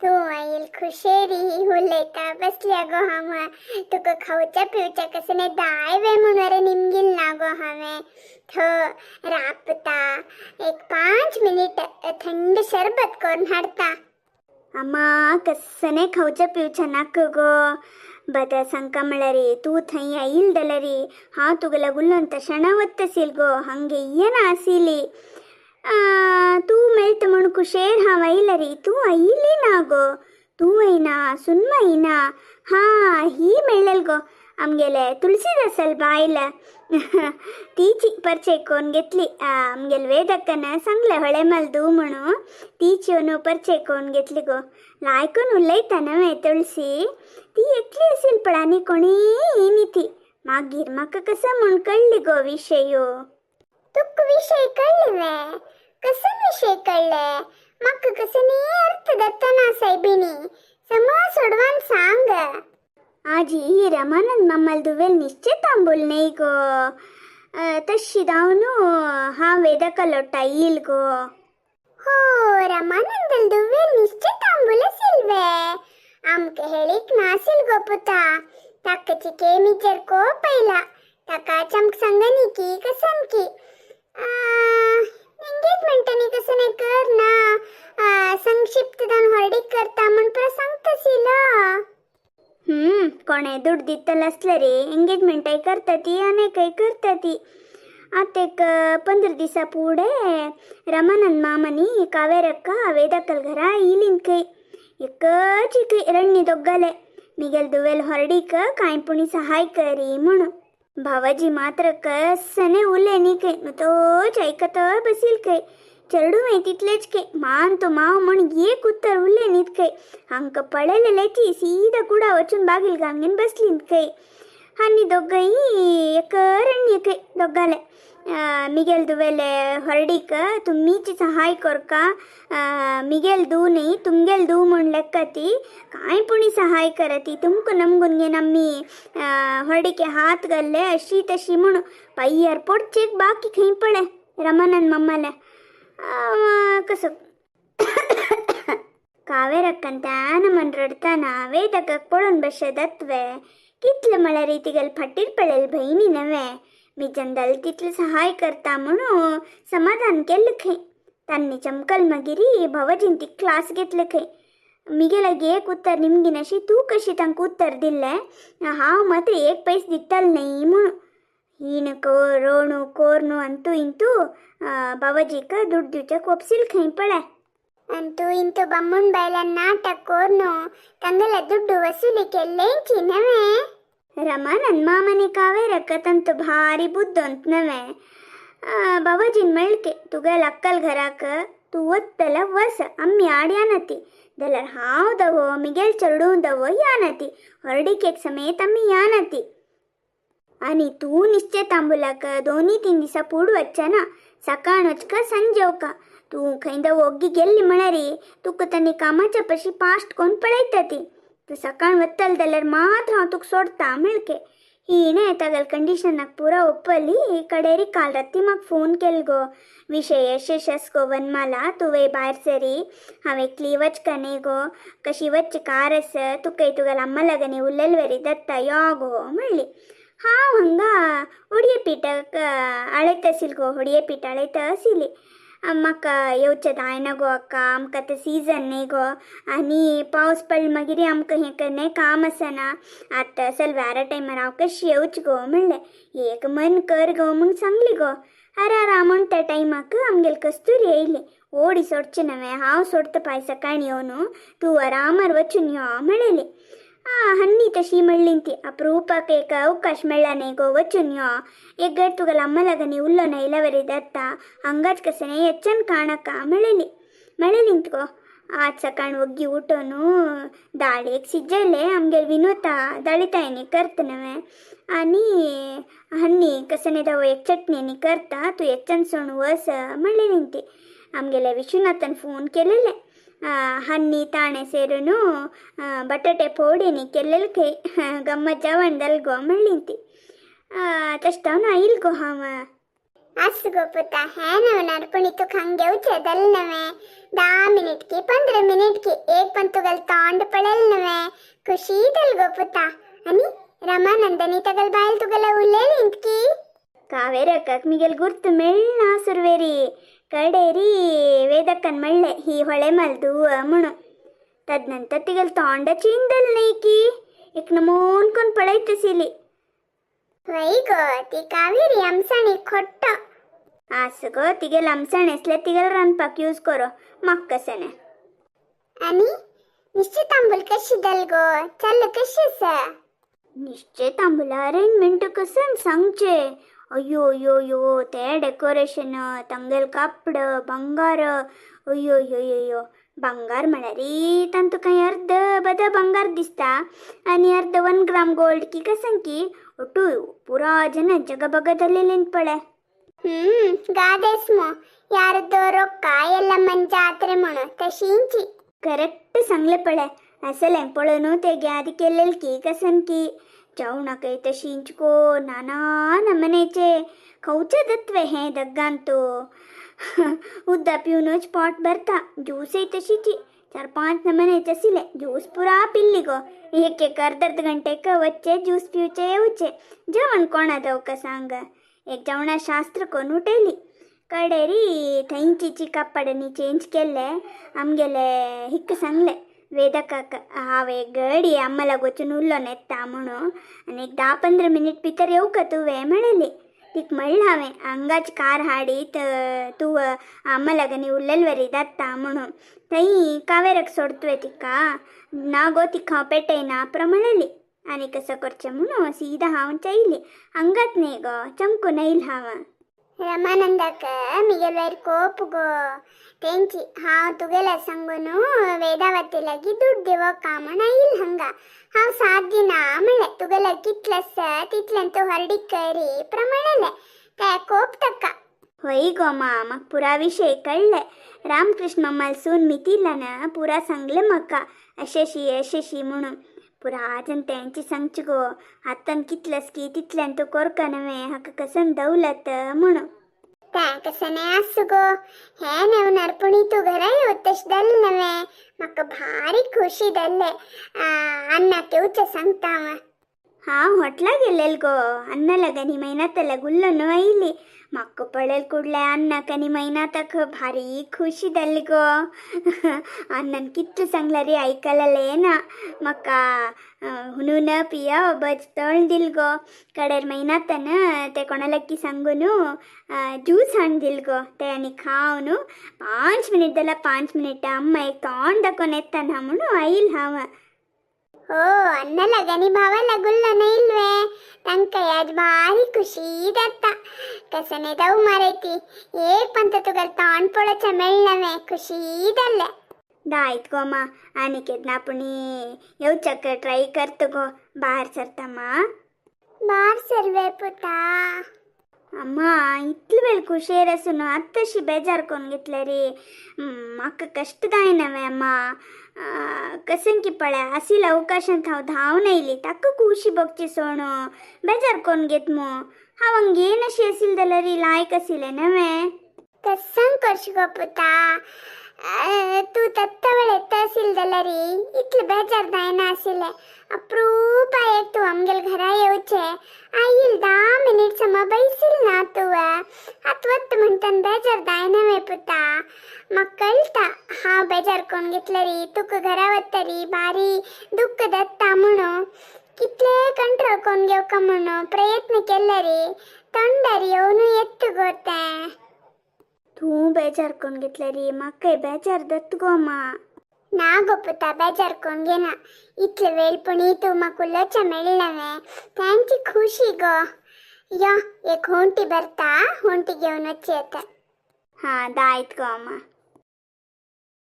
तूं आयल खुशेरी उलयता बसल्या गो हांव. तुका खावच्या पिवच्या कसने दाय वे म्हणून रे निमगील ना गो हांवें. थ रापता एक 5 मिनिट थंड शरबत करून हाडता. अम्मा कस्सने खावच्या पिवच्या नाक गो. बद सांका म्हळ्यारी तूं थंय आयल जाल्यारी हांव तुगेल्या गुल्लोन तशें वत्तसील गो. हांगे येना आशिल्ली तूं मेळटा म्हूण कुशेर हांव आयलरी. तूं आयली ना गो. तूं येना सुनमा येना. हां ही मेळ्ळेल गो आमगेले तुळसीदासल बायल. तीची परिचय कोन घेतली. आमगेले वेदक्कन सांगले ಹೊಳೆ ಮಲ್ದು म्हणू. तीची onu परिचय कोन घेतली गो. लायकून उलयता नव्हे तुळसी. ती एकली असेल पण आनी कोणी न्ही ती. मागीर म्हाका कसं म्हूण कळ्ळी गो विशय. तुक विशय कळ्ळे वे? कसं विशय कळ्ळे? म्हाका कसं न्ही अर्थ दत्तना सायबिणी. समा सोडवान सांग. आजी रमानंद मम्मल दुवेल निश्चित तांबूल न्ही गो. तशी जावन हांव वेदकलोट्टा येईल गो. हो रमानंदल दुवेल निश्चित तांबूल असेल वे? आमकां हेळीक नासील गो पुता. ताकाची केमीचेर कोप आयला. ताकाच आमकां सांगनी की कसन की एंगेजमेंटानी कसं नाही कर ना संक्षिप्त दान हळडीक करता म्हण पुरा सांगतासील. कोणे दुड्ड दितलो आसल्यार एंगेजमेंटाय करता ती आनी काय करता ती. आतां एक 15 दिसा फुडें रमानंद मामानी कावेरक्का ವೇದಕ್ಕಲ್ घरा इलीन खंय. एकच खंय रण्णी दोग्गाले मिगेल दुवेल हॉर्डीक कांय पुणी सहाय करी म्हणून. भावाजी मात्र कसने उले न्ही खंय. तोच आयकत बसील खंय. चेडूं मागीर तितलेच खंय मान तो माव म्हण एक उत्तर उरलें न्हीत खंय. हांकां पळयलेलेची सीदा कुडा वचून बागील घालून बसली खंय. आनी दोगांय एक रण्णी खंय दोगाले मिगेल दुवेले हॉर्डीक तुमीच सहाय कोरका. मिगेल दू न्ही तुमगेल दू म्हूण लेक्का ती कांय पुणी सहाय करती. तुमकां नमगून नम्मी हॉर्डीके हात घाल्ले अशी तशी म्हूण पायर पोडचेक बाकी खंय पळय रमानंद मम्माले कसो कावेरक्कन त्यान म्हण रडताना ವೇದಕ್ಕೆ पळोवन बशे दत्वे. कितले म्हळ्यार तिगेले फाटीर पळयले भयणी नव्हे. मिजन तितले सहाय करता म्हणून समाधान केल्लें खंय. तांणी चमकल मागीर भावाजीन ती क्लास घेतले खंय. मिगेलागे एक उत्तर निमगिनाशी तूं कशी तांकां उत्तर दिल्लें हांव मात्र एक पैस दितल न्ही म्हणून. हीण रोणू कोर्नू अंतू इंतू बाबाजीक दुड्ड दिवच्याक ಒಪ್ಸಿಲ್ खंय पळय. ಅಂತೂ ಇಂತೂ ಬಮ್ಮುನ್ ಬಾಯ್ಲ ನಾಟಕ ಕೋರ್ನು ತಂಗಲ ದುಡ್ಡು ವಸೂಲಿ ಕೆಲ್ಲೇಂಚಿ ನವೆ. ರಮಾನಂದ್ ಮಾಮನಿ ಕಾವೇರಕ್ಕ ತಂತು ಭಾರಿ ಬುದ್ಧಂತ ನವೆ. ಬಾಬಾಜಿನ್ ಮಳ್ಕೆ तुगेल अक्कल घराक तूं वत्तल वस आम्मी आड यानती. जाल्यार हांव दवो मिगेल चेडूं दवो यानती. हळडीकेक समेत आमी यानती. आनी तूं निश्चय तांबुलाक 2-3 दिसा फुड वच्चना. सकाळ वचका संजे वका. तूं खंय दवो ओग्गी गेल्ली म्हळ्यार तुका तांणी कामाच्या पशी पास्ट कोण पळयता ती. तूं सकाळ वत्तल जाल्यार मात्र हांव तुका सोडता म्हळके. हिणें तागेले कंडिशनाक पुरा ಒಪ್ಪಲಿ. कडेरी काल राती म्हाका फोन केल गो. विशय यशस गो वनमाला तुवें भायर सरी. हांव एकली वचका न्ही गो. कशी वच्ची कार आस तुकाय तुगेल्या अम्मा लागीं उलयले वरी दत्ता यो गो म्हणली. हांव हांगा होडये पीठाक आळयता आशिल्ली गो. होडये पीठ आळयता आशिल्ली. म्हाका येवचें जायना गो अक्का. आमकां आतां सिजन न्ही गो आनी पावस पडलो मागीर आमकां हें करणे काम आसना. आतां सलवारा टायमार हांव कशी येवचें गो म्हणलें. एक मन कर गो म्हूण सांगली गो. आरा म्हूण त्या टायमाक आमगेली कस्तुरी येयली. ओडी सोडचें नव्हे हांव सोडता पाय सकाळीं येवन तूं आरामार वचून यो म्हणलेली. हन्नी तशी म्हणली ती. अप्रूपाक एक अवकाश मेळ्ळा न्ही गो वचून यो. एक गड तुगेल्या अम्मा लागीं उल्लो न्हयल्या वरी दत्ता हांगाच कशें न्ही येच्च्यान काणका म्हणलेली. म्हणलेली गो. आज सकाळ वग्गी उठोन दाळ एक शिजयले. आमगेर विनोता दाळी करता नव्हे. आनी हन्नी कसं न्ही एक चटणी करता तूं येच्च्यान सोण वस म्हणलेली ती. आमगेल्या विश्वनाथान फोन केलेले. हन्नी ताणें सेरून बटाटे फोडीनी केल्लेले खंय. गम्मत जेवण जालें गो म्हणली ती. तशें जावन आयल गो हांव. आस गो पुता हें नवनार पुणी तुका हांग घेवचें जालें नवें. 10 मिनिट की 15 मिनिट की एक पण तुगेल्या तुगेल तोंड पळयल नवे खुशी दल गो पुता. आणि रमानंदनी तगल बायल तुगेला उलयली की? ಕಾವೇರಕ್ಕಕ್ ಮಿಗೆಲ್ ಗುರ್ತು ಮೆಳ್ಳ ಸುರ್ವೇರಿ. ಕಡೇರಿ ವೇದಕ್ಕನ್ ಮಳ್ಳೆ ಹಿ ಹೊಳೆ ಮಲ್ದು ಮುಣು. ತದನಂತರ ತಿಗಲ್ ತೋಂಡ ಚೀಂದಲ್ ನೈಕಿ एक नमून कोण पळयत सिली. वय गो, ती कावेरी आमसाणी खोट्ट. आस गो, तिगेल आमसाण आसल्यार तिगेल रांदपाक यूज करो, म्हाका कशें. आणि निश्चित तांबूल कशी दल गो, चाललं कशी आसा? निश्चय तांबूला अरेंजमेंट कसन सांगचे. अय्यो अय्यो अय्यो, ते डेकोरेशन, तांगेल कापड, ಬಂಗಾರ, अय्यो अय्यो अय्यो. ಬಂಗಾर म्हळ्यार तांतू कांय अर्द बद ಬಂಗಾर दिसता आनी अर्द 1 ग्राम गोल्ड की कसं की ಒಟ್ಟು ಪೂರಾ ಜನ ಜಗಬಗ ದಲ್ಲೆलेंत पळे. गादेस मो यारदो ರೊಕ್ಕ ಎಲ್ಲಮ್ಮನ್ ಜಾತ್ರೆ म्हणून तशींची. करेक्ट सांगले पळे. असलें पळोवन ते ग्याद केलेल की कसन की जेवणाकय तशींच गो, नाना नमनेचे खावचे दत्वे हें दग्गांतो. उद्दा पिवनच पोट भरता. ज्यूसय तशीची, 4-5 नमनेचे आशिल्ले. ज्यूस पुरा पिल्ली गो. एक एक अर्द अर्द घंटेक वच्चे, ज्यूस पिवचे, येवचे. जेवण कोणा दवका सांग. एक जेवणा शास्त्र कोण उठयली. कडेरी थंयची कापडांनी चेंज केल्ले. आमगेले हिक्क सांगले वेदकाक, हांव एक गडी अम्मलाग वचून उरलो येता म्हणून आनी एक 10-15 मिनीट भितर येवका तुवें म्हणलेली. तिका म्हणलें हांवें, हांगाच कार हाडीत तूं अम्मलागनी उरलेल वरी जाता म्हणून. थंय कावेराक सोडतुवें तिका. ना गो, तिका हांव पेटयना प्र म्हणलेली. आनी कसं करचें म्हणून सीधा हांव चयली. हांगाच न्ही गो, चमकून येयल हांव. रमानंदाक मिगेल वयर कोप गो तेंची. हांव तुगेल्या सांगून वेदावती लागी दुड्ड दिवका म्हण आयल हांगा. हांव साथ दिना म्हणलें, तुगेल्या कितलें आसा तितलें तूं हरडीक करी प्र म्हणलें. ते कोप ताका. होय गो मा, म्हाका पुरा विशय कळ्ळें. रामकृष्ण मम्माल सून मितिलान पुरा सांगलें म्हाका, अशेशी अशेशी म्हणून. पुरा जन तेंची सांगची गो, आतां कितलेंस की तितल्यान तूं कोरका नवें हाका कसन दवलत म्हणून. तें कशें न्हय आसूं गो, हें नेवनार पुणी तूं घरा येवत तशें जालें नवें. म्हाका भारी खुशी जाल्लें. अन्नाक येवचें सांगता हांव. हांव हॉटला गेलेल गो, अन्न लागनी मैनातला गुल्लो आयली. म्हाका पळयल कुडले अन्नाक आनी मैनाताक भारी खुशी जाली गो. अन्नान कितलें सांगलां रे, आयकलें ना. म्हाका हुनून पिया बज तळ दिल गो. कडेर मैनातान ते कोणालागी सांगून ज्यूस हाडून दिल गो. ते आनी खावन 5 मिनीट जाल्यार 5 मिनिटां अम्मा एक तोंड दाखोवन येता ना म्हणून आयल हांव. हो, अन्नालाग आनी भावाला गुल्लो इल्वे तांकां आज भारी खुशी जाता. कशें न्ही जावं मरे, ती एक पंत तुगेलें तोंड पळोवचें मेळ्ळें, खुशी जालें. दायत गो मा, आनी केन्ना पुणी येवच्याक ट्राय करता गो. भायर सरता मा. बार सर्वे पुता. अम्मा, इतले वेळ खुशेर आसून आत्तशी बेजार कोन्न घेतले रे. म्हाका कश्ट जायना अम्मा. कसन की पळय आशिल्ल्या अवकाशांत हांव धांवन आयली. ताका खुशी भोगची सोण बेजार कोन्न घेत मो. हांव हांगा येनाशी आशिल्लें जाल्यार लायक आशिल्लें नवें. कसं करशी गो पुता, तूं तत्त वेळ येता आशिल्लें जाल्यार इतलें बेजार जायना आशिल्लें. अप्रूप एक तूं आमगेल घरा येवचें आयल 10 मिनीट समा बैसील ना तूं. आतां वत म्हणटन बेजार जायना वे पुता. म्हाका कळटा हांव बेजार कोण घेतलें तुका घरा वतरी भारी दुःख जाता म्हणून. कितले कंट्रोल कोण घेवका म्हणून प्रयत्न केले रे, तोंडार येवन येत गो तें. तूं बेजार कोन्न घेतले रे, म्हाकाय बेजार जाता गो मा. ना गो पुता, बेजार कोण घेना. इतले वेळ पुणी तूं म्हाका उलोवचें मेळ्ळें, तेंची खुशी गो. यो, एक होंटी भरता, होंटी घेवन वचया. हां, दायत गो अम्मा.